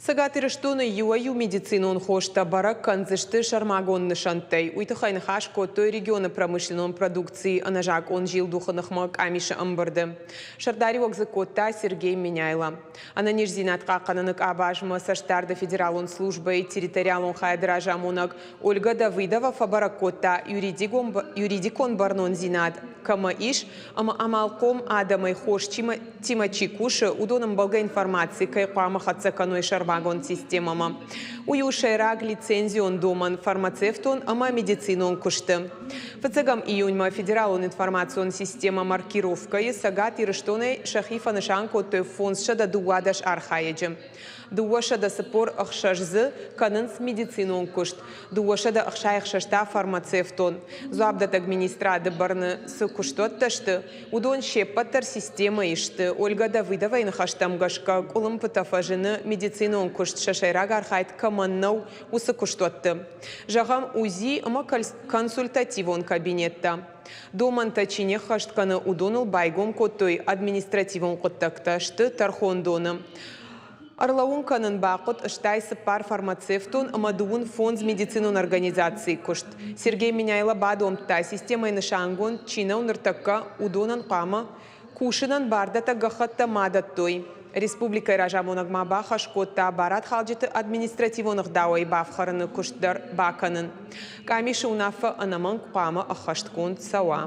Цӕгат Ирыстоны иуӕй-иу медицинон хостӕ бӕрӕг кӕндзысты сӕрмагонд нысӕнттӕй. Уый тыххӕй ныхас кодтой регионы промышленнон продукцийы ӕнӕзакъон зилдухы ныхмӕ къамисы ӕмбырды. Сӕрдариуӕг дзы кодта Сергей Меняйло. Ӕнӕниздзинад хъахъхъӕныны къабазмӕ цӕстдарды федералон службӕйы территориалон хайады разамонӕг Ольга Давыдова фӕбӕрӕг кодта, юридикон бӕрнондзинад кӕмӕ ис ӕмӕ амалхъом адӕмӕй хостимӕ чи кусы, уыдон ӕмбӕлгӕ информаци кӕй хъуамӕ хӕццӕ кӕной сӕрмагонд системӕмӕ. Уый у сӕйраг лицензион домӕн фармацевтон ӕмӕ медицинон куысты. Фыццӕгӕм июньмӕ федералон информацион системӕ маркировкӕйы Цӕгат Ирыстонӕй сӕхи фӕнысан кодтой 512 архайӕджы. 246 дзы кӕнынц медицинон куыст, 266 та фармацевтон. Дзуапдӕттӕг министрады бӕрны цы куыстуӕттӕ сты, уыдон се ппӕт дӕр системӕйы сты. Ольга Давыдовайы ныхӕстӕм гӕсгӕ, къуылымпытӕ фӕзыны медицинон куыст сӕ сӕйраг архайд кӕмӕн нӕу, уыцы куыстуӕтты. Зӕгъӕм, УЗИ ӕмӕ консультативон кабинеттӕ. Домӕнтӕ чи не ххӕст кӕны, уыдоныл байгом кодтой административон хъуыддӕгтӕ, сты тӕрхондоны. Ӕрлӕууын кӕнын бахъуыд 84 фармацевтон ӕмӕ 35 медицинон организацийы куыст. Сергей Меняйло бадомдта, системӕйы нысангонд чи нӕу ныртӕккӕ, уыдонӕн хъуамӕ кусынӕн бардӕттӕг гӕххӕттӕ ма дӕттой. Республикӕйы разамонӕг ма бахӕс кодта барадхалджыты административон ӕгъдауӕй бафхӕрыны куыст дӕр бакӕнын. Къамисы уынаффӕ ӕнӕмӕнг хъуамӕ ӕххӕстгонд цӕуа.